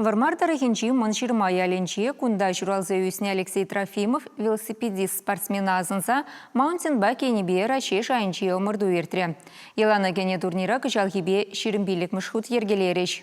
Вӑрмар тӑрӑхӗнчи Мӑнҫырма ялӗнче кунта ҫуралса ӳснӗ Алексей Трофимов велосипедист спортсмена асӑнса маунтинбайк енӗпе Раҫҫей шайӗнчи ӑмӑрту иртрӗ. Йӑлана кӗнӗ турнира кӑҫалхипе 25-мӗш хут йӗркелерӗҫ.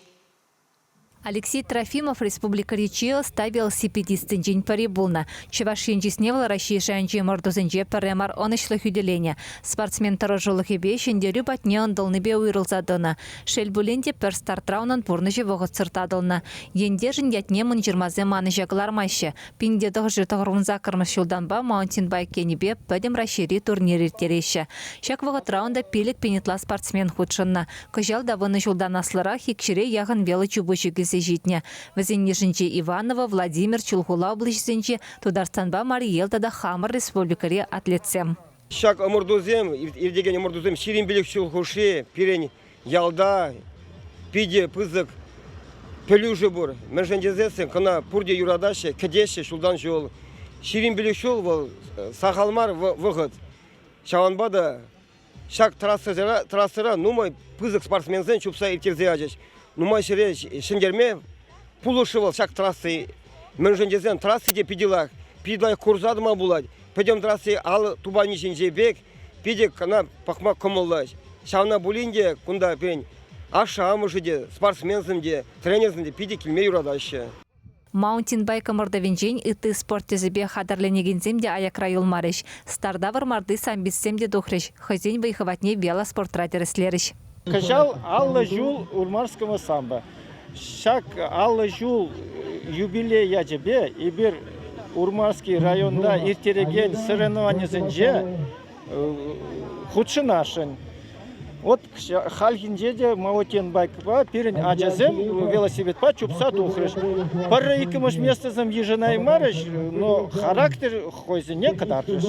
Алексей Трофимов республикӑри чи ӑста велосипедистсенчен пӗри пулнӑ. Чӑваш Ен чысне вӑл Раҫҫей шайӗнчи ӑмӑртусенче пӗрре мар ӑнӑҫлӑ хӳтӗленӗ. Спортсмен тӑрӑшулӑхӗпе ҫӗнтерӳ патне ӑнтӑлнипе уйрӑлса тӑнӑ. Шел пулин те, пӗр стартра унӑн пурнӑҫӗ вӑхӑтсӑр татӑлнӑ. Ентешӗн ятне Мӑнҫырмасем манӑҫа кӑлармаҫҫӗ. 1998 ҫултанпа маунтинбайк енӗпе Пӗтӗм Раҫҫейри турнир ирттереҫҫӗ. Ҫак вӑхӑтра унта 5000 ытла спортсмен хутшӑннӑ. Кӑҫал та вунӑ ҫултан аслӑрах икҫӗре яхӑн велочупуҫӑ килсе ҫитнӗ. Вӗсен йышӗнче Иваново, Владимир, Чулхула облаҫӗсенчи, Тутарстанпа Мари Эл тата хамӑр республикӑри атлетсем. Ҫак ӑмӑртусем, иртекен ӑмӑртусем 25 ҫул хушши пирӗн ялта питӗ пысӑк пӗлӳшӗ пур. Мӗншӗн тесессӗн кӑна пурте юратаҫҫӗ, кӗтеҫҫӗ ҫултан ҫул. 25 ҫул вӑл сахал мар вӑхӑт. Ҫавӑнпа та ҫак трассӑра, трассӑра нумай пысӑк спортсменсем чупса ирттерсе ячӗҫ. Нумай ҫӗре ҫӗнтерме пулӑшрӗ вӑл ҫак трасса. Мӗншӗн тесен трасси те питӗ лайӑх, питӗ лайӑх курса тӑма пулать. Пӗтӗм трасси ал тупанӗ ҫинче пек, питӗ кӑна пӑхма кӑмӑллӑ. Ҫавна пулин те кунта пирӗн ашшӗ-амӑшӗ те, спортсменсем те, тренерсем те питӗ килме юратаҫҫӗ. Маунтинбайк ӑмӑртӑвӗнчен ытти спорт тӗсӗпе хатӗрленекенсем те аякра юлмарӗҫ. Старта Вӑрмарти самбистсем те тухрӗҫ, хӑйсен вӑй-хӑватне велоспортра тӗрӗслерӗҫ. Кӑҫал 50 ҫул Урмарского самбо. Ҫак 50 ҫул юбилей ячӗпе эпир Урмарский районта ирттерекен соревнованисенче хутшӑнасшӑн. Вот хальхинче те маунтинбайкпа пирӗн ачасем велосипедпа чупса тухрӗҫ. Пӗрре иккӗмӗш местӑсем йышӑнаймарӗҫ, но характер хӑйсене кӑтартрӗҫ.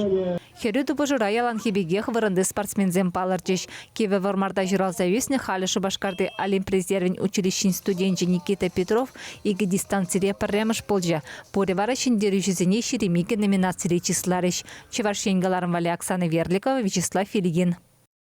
Хӗрӳ тупӑшура яланхи пекех вырӑнти спортсменсем палӑрчӗҫ. Кивӗ Вӑрмарта ҫуралса ӳснӗ халӗ Шупашкарти Олимп резервӗн училищин студенчӗ Никита Петров икӗ дистанцире пӗрремӗш пулчӗ. Пурӗ вара ҫӗнтерӳҫӗсене 22 номинацире чысларӗҫ. Чӑваш Ен кӑларӑм валли Оксана Верликова, Вячеслав Ильин.